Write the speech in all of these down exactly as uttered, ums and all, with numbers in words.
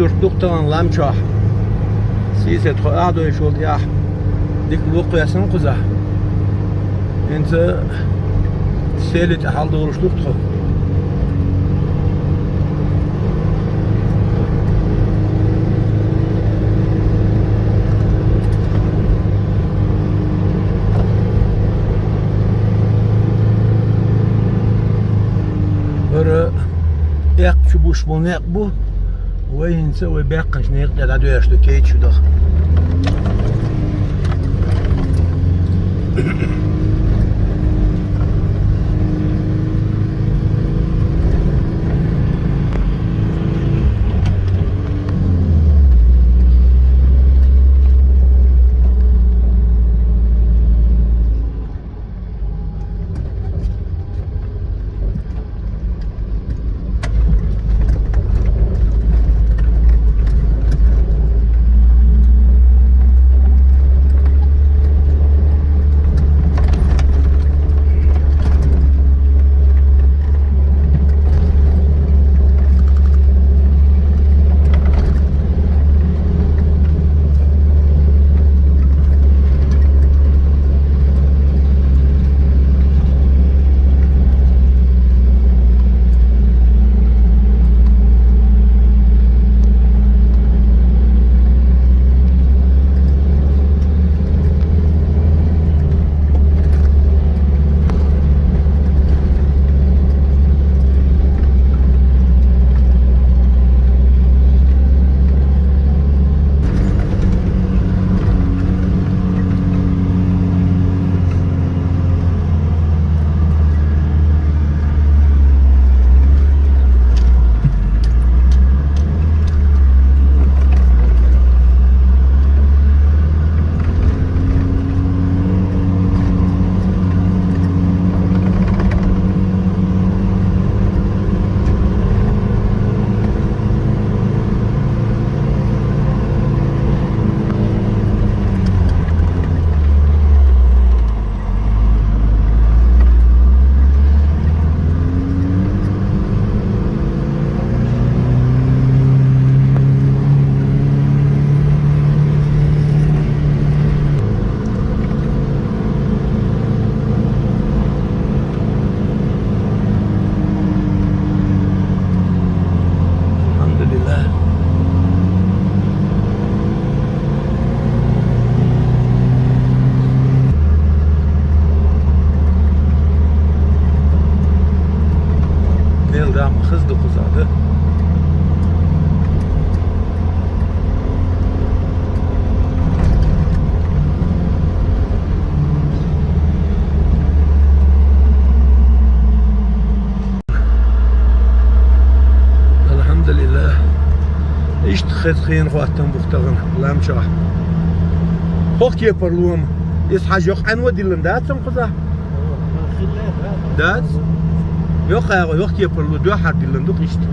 Юрт ду-кх тахана лам чохь. Сийсара тхо ахь дойчул тӀаьхьа дика ло кхоьссина кхузахь. ХӀинца сели тӀе хьалдолуш ду-кх тхо. ХӀара эккха чу буш болу некъ бу. Вай хӀинца вай баьккхинчу некъа тӀе дӀадоьжуш ду, Кейтта чу даха. Алхьамдулиллах. Мел дама хаза ду кхузахь ду. Алхьамдулиллах. Иштта хаза хенан хӀоттам бу-кх тахана лам чохь. ХӀокху кепара лома. Иза хьажа йоккха Ӏаьнан диллина дац-м кхузахь? Дац? Йоккха агӀо, йоккха кепара ло, дуьххьара диллина ду-кх иштта.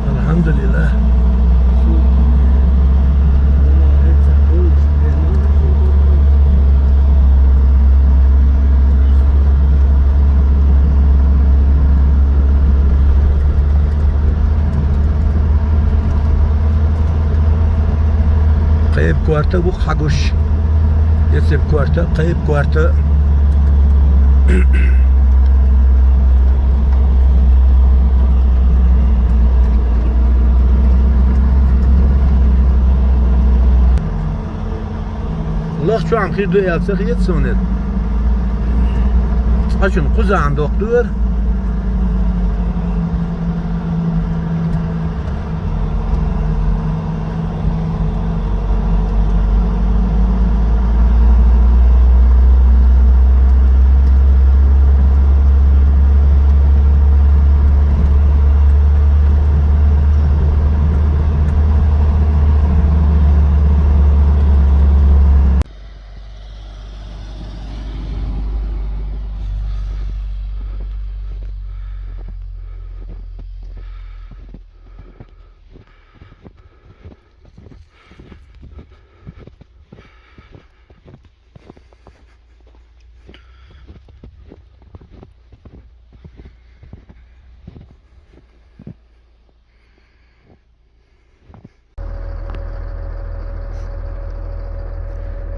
Алхьамдулиллах. Кхайба корта бу-кх хьан гуш. Эцеб корта, кхайба корта. Лахча чохь-м хир ду аьлла ца хета суна иза. Цкъачунна кхузахь-м доккха ду хӀара.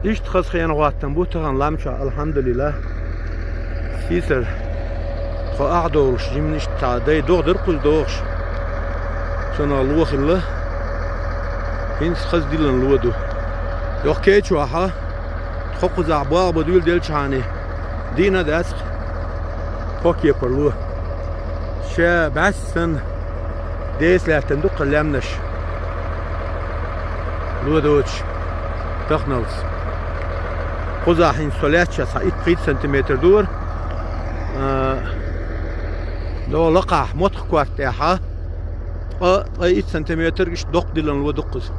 Иштта хаза хенахӀоттам бу тахан Лам чу, алхьамдулиллахӀ. Сийсара тхо ахьа долуш, жимма иштта цхьа дай догӀа дара кхуза догӀуш. Цунах ло хилла. ХӀинца хаза диллина ло ду. Йоккхачохьа, тхо кхузахь болх бан дуьйла делчахьана, дийна а дац-кх тхо кепара ло. Ша бӀаьсса санна, деса лаьттина ду-кх лаьмнаш. Ло доцуш, таханалц. Кхузахь хӀинца со лаьттачохь цхьа итт-пхийтта сантиметр дора. А, догӀа лакхахь моттах корта тӀехьа, ткъа, ткъе итт сантиметр иштта доккха диллина ло ду-кх кхуза.